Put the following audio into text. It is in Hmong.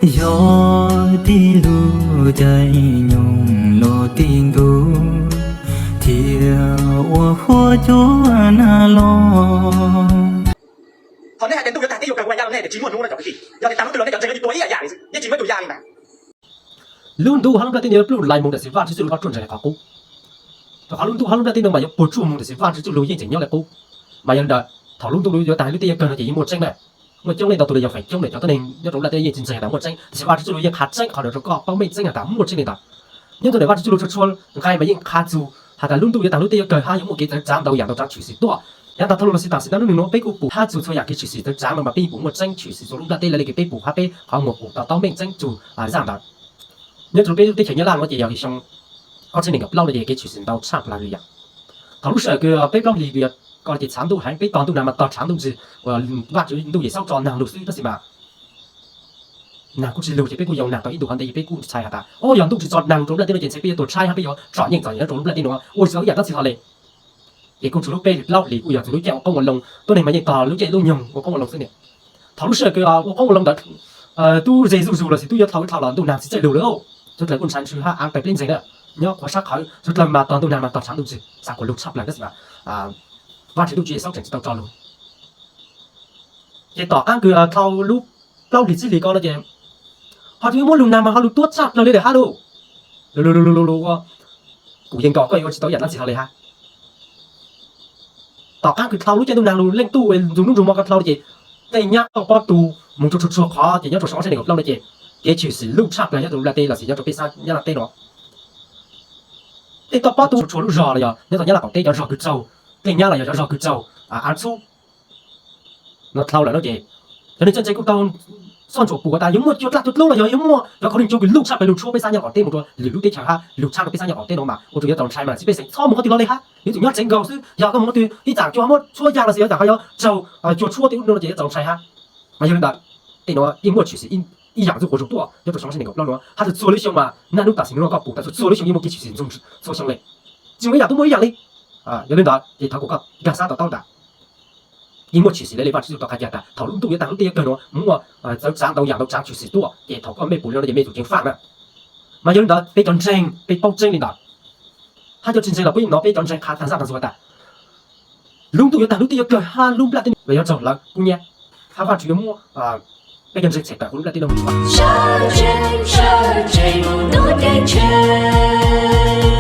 Yog tij lug caij nyoog los tij ntuj, thiaj ua huab cua nag los. Thaum nej hais tias ntuj yuav tag teb yuav kawg, kuv hais ncaj rau nej tias tsis muaj hnub no cov kwv tij, yog tias tag lub ntuj los nej cov ntseeg yuav cia tuag ib yam yam li xwb, yeej tsis muaj tus ya li ntag. Lub ntuj hab lub nplaj teb no yuav pluj lais moog tam sim Vajtswv txuj lug ho ruaj nreeg li qhov qub. Rau qhov lub ntuj hab lub nplaj teb no mas yuav puas tsuaj moog tam sim Vajtswv txuj lug yeej tseem nyob li qub. Mas yog li ntawd, thaum lub ntuj yuav tag lub teb yuav kawg no ces yeej muaj tseeb na. Muaj coob leej ntau tus los yog feem coob na, cov tuab neeg nyob rau lub nplaj teb yeej tsis ntseeg has tas muaj tseeb, tam sim Vajtswv txuj lug yeej qha tseeb qhov no rau koj paub meej tseeb has tas muaj tseeb li ntawd. Nyob rau ntawm Vajtswv txuj lug txhua txhua nqai mas yeej qha txug has tas lub ntuj yuav tag lub teb yuav kawg hab yuav muaj kev txawv tsaav ntau yam ntau tsaav tshwm sim tuaj. Yav tag dhau lug los sis tam sim no lub neej nuav peb kuj pum hab txug txhua yam kev tshwm sim txawv tsaav no mas peb yeej pum muaj tseeb tshwm sim txug lub nplaj teb lawv le kev peb pum hab peb qhov muag pum tau tau meej tseeb txug zaj ntawd. Nyob rau peb lub teb chaws Nyab Laj nuav ces yog xyoo ob txhiab nees nkaum plaub no ces kev tshwm sim ntau tshaj plaws li yom. Thaum lub sij hawm kws peb plaub hlis kws koj ces tshav ntuj heev, peb tog ntuj nag mas tog tshav ntuj ntsis, Vajtswv ntuj ces xauj tso nag lug xwb tab sis mas nag kuj tsis lug ces peb kuj yoo nag tau ib ntu hov ntev ces peb kuj ntshai has tas o yog ntuj tsis tso nag rau lub nplaj teb no ces ntshe peb yuav tuag tshaib hab peb yuav tsom nyeej txom nyem nyob rau lub nplaj teb no ua tsis tau ib yam dab tsi hlo li. Ces kuj txug lub peb hlis plaub hlis kuj yog txug lub caij ua qoob ua loo, tuab neeg mas yeej tog lub caij lub nyoog ua qoob ua loo xwb ne. Thaum lub sij hawm kws ua qoob ua loo ntawd tub ze zuj zus los sis tub yuav dhau ib dhau los ntuj nag tsis txawj lug lawm, sawv dlawg kuj ntshai ntshw hab aav pes pleb ntseeg na. Nyob qhov sab qhawv sawv dlawg mas tog ntuj nag mas tog tshav ntuj ntsis xav kuas lug tshaj plaws tab sis mas Vajtswv ntuj tsis xauj tseem tsis tau tso lug. Ces tom qaab kws dhau lub plaub hlis tsib hlis ko no ces ho tseem yuav muab lug nag mas ho lug tuab tshaj plaws li lawm hab lauj. Lug lug lug lug lug ua kuv yeej nkaus koj yuav ua tsis tau ib yam dab tsi hlo li hab. Tom qaab kws dhau lub caij ntuj nag lug leej tub ntxug nub ntxug mo ko dhau ces tej nyab toj pob tw moog rua txhua txhua qhov ces nyob rau xyoo ob txhiab nees nkaum plaub no ces kev tshwm sim luj tshaj plaws nyob rau lub nplaj teb los sis nyob rau peb sab Nyab Laj teb no. Tej toj pob tw txhua txhua lub zog los yog nyob rau Nyab Laj qaum teb cov zog kws txaus, tej nyab los yog cov zog kws txaus av txhub no dhau lawm no ces cov neeg txawj ntse kuj tau soj ntsuam pum tas yuav muaj cua dlaj cua dlub los yog yuav muaj cov qhov neeg cua kws luj tshaj plaws lug tshuab peb sab Nyab Laj qaum teb moog rua lwm lub teb chaws hab lug tshab rua peb sab Nyab Laj qaum teb no mas ua rua yuav txaus ntshai mas tsis peb xeem txhob moog qhov twg hlo li hab. Yuav tsum nyob tsev nkaus xwb, yog koj moog qhov twg ib txham cua muab tshuab yaj los sis yog txham yog raug cua tshuab tej ub no ces yuav txaus ntshai hab. Mas yog li ntawd, tej no yeej muaj tshwm sim ib yam txuj quas zug tuaj nyob rau xyoo ob txhiab nees nkaum plaub no hab txhua txhua lub xyoo mas naj nub tam sim no koj pum tas txhua txhua lub xyoo yeej muaj kev tshwm sim ntxhov txhua xyoo li. Tsis muaj ib yam tub muaj ib yam li. Yog li ntawd ces thov kom koj nkag xav to taub tas yeej muaj tshwm sim le le Vajtswv tau qha kiag tas thaum lub ntuj yuav taag lub teb yuav kawg no muaj txawv tsaav ntau yam ntau tsaav tshwm sim tuaj ces thaum koj mej pum li no ces mej yuav tsum ceev faj na. Mas yog li ntawd peb cov ntseeg peb paub tseeb li ntawd hab cov tsis ntseeg los puab yeej hnov peb cov ntseeg qha taag zaj taag zug tas lub ntuj yuav taag lub teb yuav kawg hab lub nplaj teb no yuav raug lawv kub nyab hab Vajtswv yuav muab peb cov ntseeg tshem tawm huv lub nplaj teb no.